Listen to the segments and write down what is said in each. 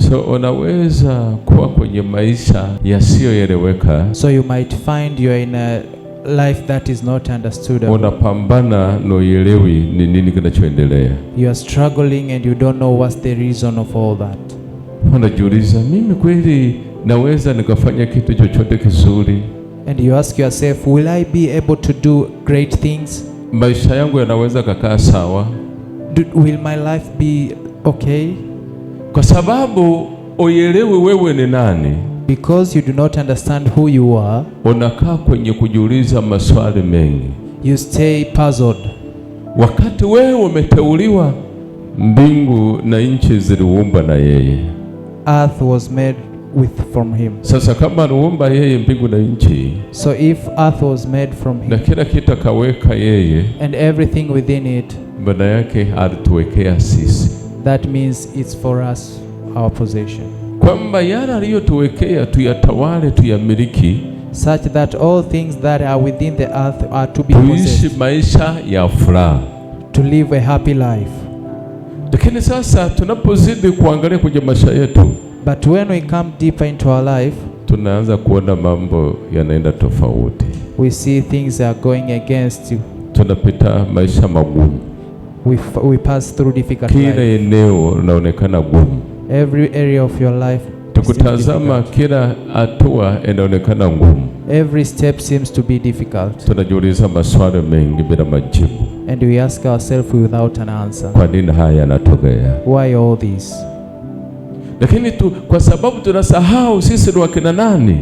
So unaweza kuwa kwenye maisha yasiyoeleweka. So you might find you're in a life that is not understood. Unapambana na uelewi ni nini kinachoendelea. You are struggling and you don't know what's the reason of all that. Unajiuliza, mimi kweli naweza nikafanya kitu chochote kizuri? And you ask yourself, will I be able to do great things? Maisha yangu yanaweza kukaa sawa? Will my life be okay? Kwa sababu uelewi wewe ni nani, Because you do not understand who you are, unakaa kwenye kujiuliza maswali mengi. You stay puzzled. Wakati wewe umeteuliwa, mbingu na nchi ziliumbwa na yeye. Earth was made with from him. Sasa kama aliumba yeye mbingu na nchi So if earth was made from na him kila kitu akaweka yeye, and everything within it, maana yake alituwekea sisi, that means it's for us, our possession. Kwamba yale aliyotuwekea tuyatawale, tuyamiliki, Such that all things that are within the earth are to be tuishi possessed, maisha ya furaha. To live a happy life. Lakini sasa tunapozidi kuangalia kwenye maisha yetu, But when we come deeper into our life, tunaanza kuona mambo yanaenda tofauti. We see things are going against you. Tunapita maisha magumu, We pass through difficult kila life. Eneo linaonekana gumu. Every area of your life seems Tukutazama, difficult. Kila hatua inaonekana ngumu. Every step seems to be difficult. Tunajiuliza maswali mengi bila majibu. And we ask ourselves without an answer. Kwa nini haya yanatokea? Why all this? Lakini tu, kwa sababu tunasahau sisi ni wakina nani.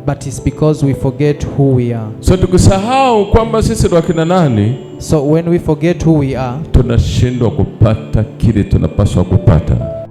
But it's because we forget who we are. So tukisahau kwamba sisi ni wakina nani, So when we forget who we are, tunashindwa kupata kile tunapaswa kupata.